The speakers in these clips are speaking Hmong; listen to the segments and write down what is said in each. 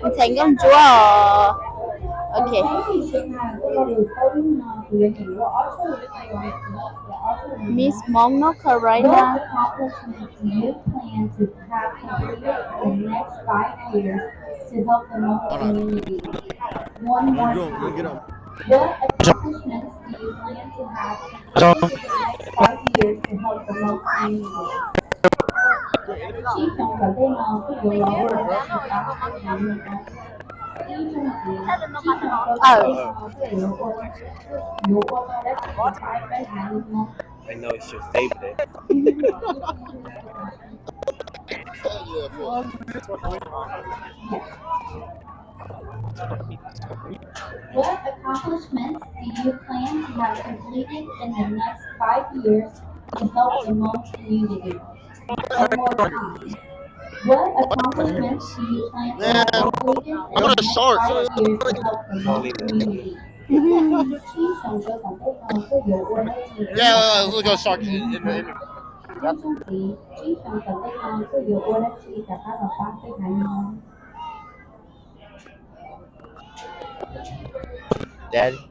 Ntxhais nkauj ntsuab os. Ok. Miss Hmong North Carolina. I know it's your favorite. What accomplishments do you plan to have completed in the next five years to help the Hmong community? One more time. What accomplishments do you plan to have completed in the next five years to help the Hmong community? Yeah, look at shark. Daddy.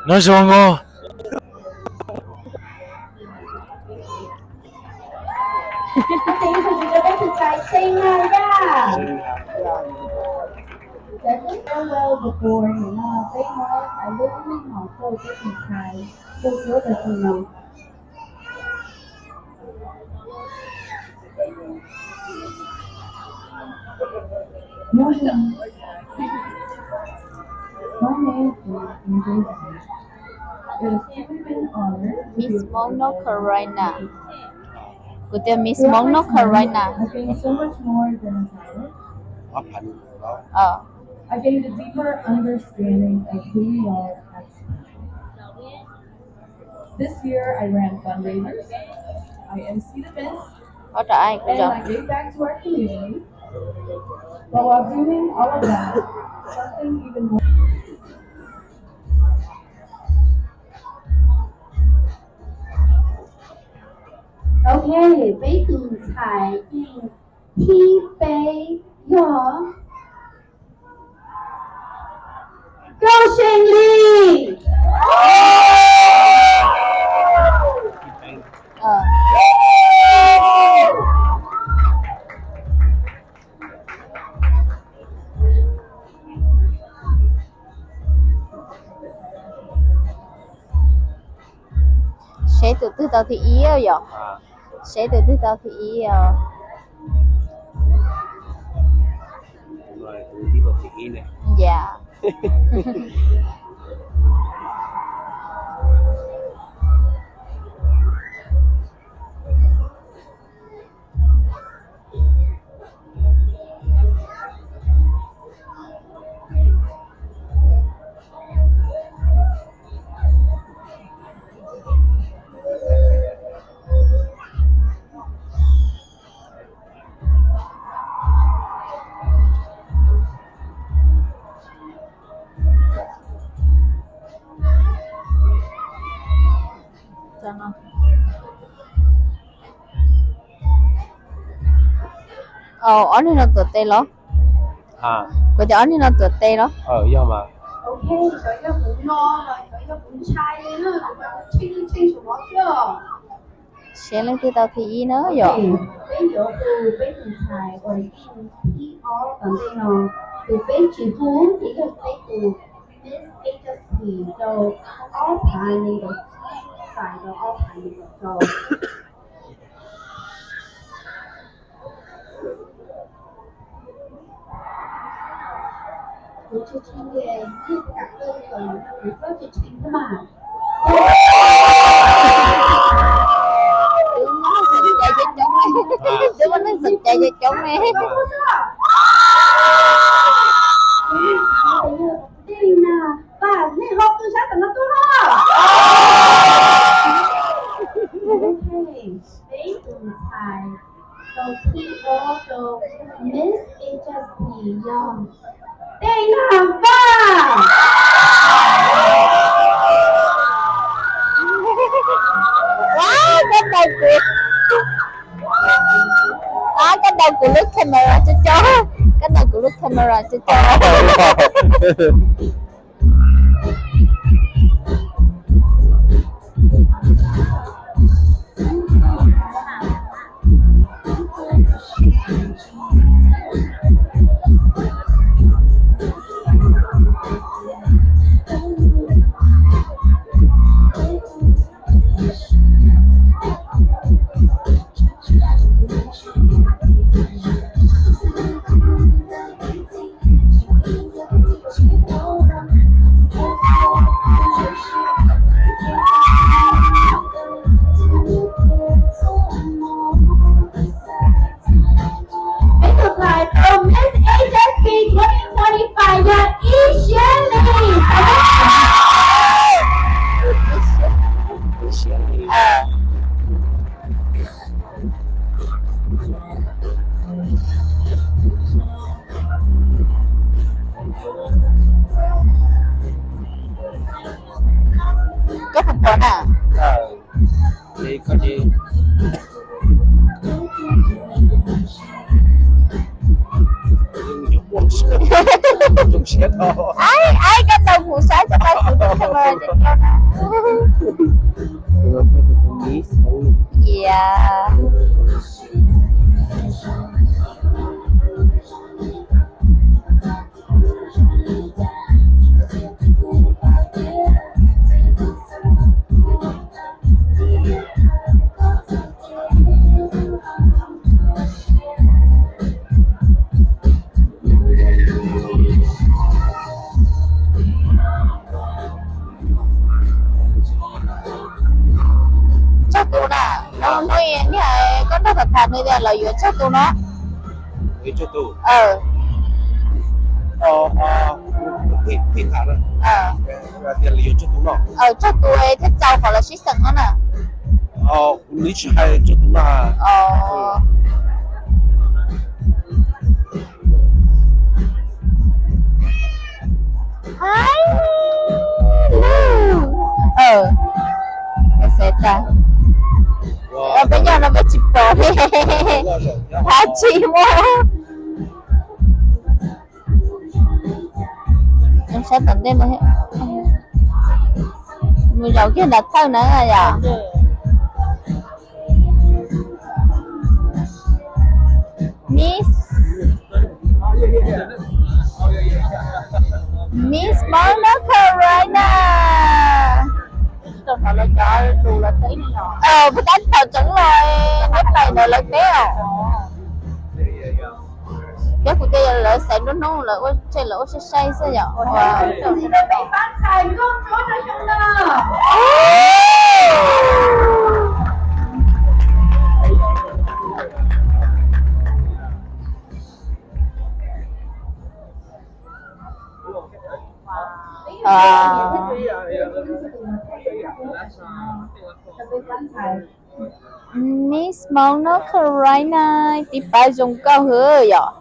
Nov zoo os. Tiv hwm rau peb tus ntxhais Xee Nag Yaj. Cov tub farewell before nim no peb muab lub meej mom rau peb tus ntxhais tu cuab rau Xee no. Miss Hmong North Carolina. Kuv tias Miss Hmong North Carolina. Ờ. I gained a deeper understanding of who we are as people. This year, I ran fundraisers, I emceed events, Ua rau ai kuv and zog. I gave back to our community. But while doing all of that, something even more. Ok, peb tus ntxhais yeej thib peb yog Nkauj See Lis. Seb tus twg tau thib ib yom. Seb tus twg tau thib ib os. Yam. Ob niag no tuav tes los? Kuv cov ob niag no tuav tes los? Yog mas. Seb leej twg tau thib ib na yom. Peb yuav hu peb tus ntxhais uas yeej thib ob tom ntej no, tus peb tsis hu ces yog peb tus Miss H S P rau ob phav nees nkaum, txais rau ob phav nees nkaum rau. Kuv tsis tshee ces nej kam tuaj kom kuv txhob tsis tshee thiab mas. Twb muaj neeg xom cai coob coob ne. Twb muaj neeg xom cai coob coob ne. Dej na, pab nej ho pw sab tom no tuaj. Ok, peb Tus ntxhais rau thib ob rau Miss H S P yog Dej Nag Vaj. Koj ntaus kuv, koj ntaus kuv lub camera cov cov, koj ntaus kuv lub camera cov cov. Peb tus ntxhais rau Miss H S P twenty twenty-five yog Ib Siab Lis. Koj puas pom na? Aib, aib, koj ntaus kuv saib tsis tau kuv tus camera cov cov na. Yam. Tsawg tus na? Hnub no koj nrog tham tham nws tias lawv yuav tsawg tus no? Tsawg tus thiaj txaus qhov lawv sib xeem no na? Haib, lwj, xav tas peb nyob no peb tsis pom li, hab tsis muaj. Sab tom ntej no, mus zaum kiag nram thawj na yom. Miss, Miss Hmoob North Carolina. Puas tab tom tseev los neb pais ntawd lawv teb os? Peb kuv twb yog lawv xaiv nruab hnub lawv ua tseg lawv ua saib saib xwb yom. Miss Hmoob North Carolina, tiv pab zoo nkauj hwv yom.